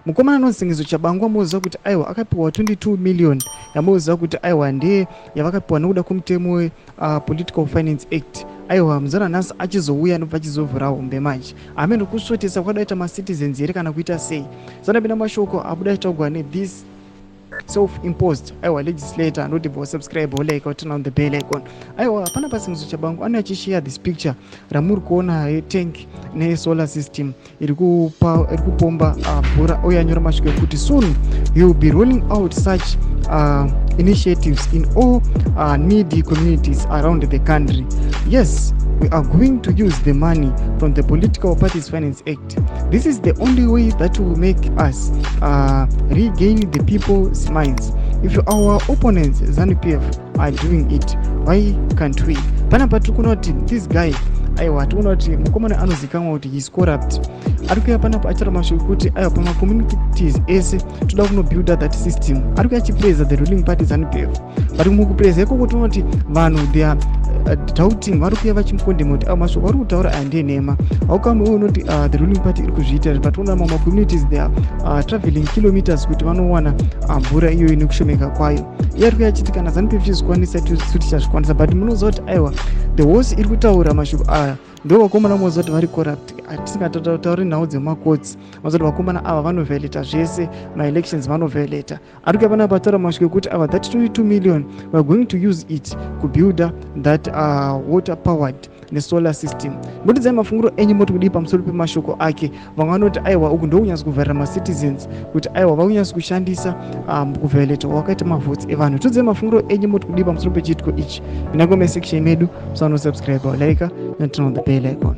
Mukomana anonzi Sengezo Tshabangu amoziva kuti aiwa akapiwa 22 million yamoziva kuti aiwa ndeye yavakapiwa nekuda kwemutemo wePolitical Finance Act. Aiwa, muzana nhasi achizouya anobva achizovhura hombe manje. Hameno kusvotesa kwadaita macitizens here kana kuita sei. Sanapinda mashoko abuda achitaurwa nethis self-imposed aiwa legislator anoti bva subscribe, like, turn on the bell icon. Aiwa, pana paSengezo Tshabangu ano achishare this picture ramuri kuona yetank nesolar system iri kupomba mvura uye anyora mashoko ekuti soon he will be rolling out such initiatives in all needy communities around the country. Yes, we are going to use the money from the Political Parties Finance Act. This is the only way that will make us regain the people's minds. If our opponents, ZANU-PF, are doing it, why can't we? Panapa tiri kuona kuti this guy, aiwa, tikuona kuti mukomana anozikanwa kuti he is corrupt. Ari kuya panapa achitaura mashoko ekuti aiwa, pamacommunities ese toda kunobuilda that system. Ari kuya achipraisa the ruling party, ZANU-PF, but mukupraisa ikoko tinoona kuti vanhu, they are doubting. Vari kuya vachimukondema kuti aiwa, mashoko ari kutaura aya ndenhema. Haukame unoti the ruling party iri kuzviita, but toona mamwe macommunities, they are traveling kilometers kuti vanowana mvura iyoyo nekushomeka kwayo. Iye ari kuya achiti kana ZANU-PF ichizvikwanisa, tisu tichazvikwanisa. But munoziva kuti aiwa, the horse iri kutaura mashoko aya ndo vakomana moziva kuti vari corrupt. Tisingatauri nhau dzemakotsi, maziva kuti vakomana ava vanoviolata zvese, maelections vanoviolata. Ari kuya panapa ataura mashoko ekuti ava that 22 million, we are going to use it kubuilda that water powered nesolar system. Mbotidzai mafungiro enyu, moti kudii pamusoro pemashoko ake? Vamwe vanoti aiwa, uku ndokunyatsa kuvharira macitizens kuti aiwa, vakunyatsa kushandisa kuviolata wakaita mavotes evanhu. Todzai mafungiro enyu, moti kudii pamusoro pechiitiko ichi? Mina comment section medu. Musanosubscribe, like, and turn on the bell icon.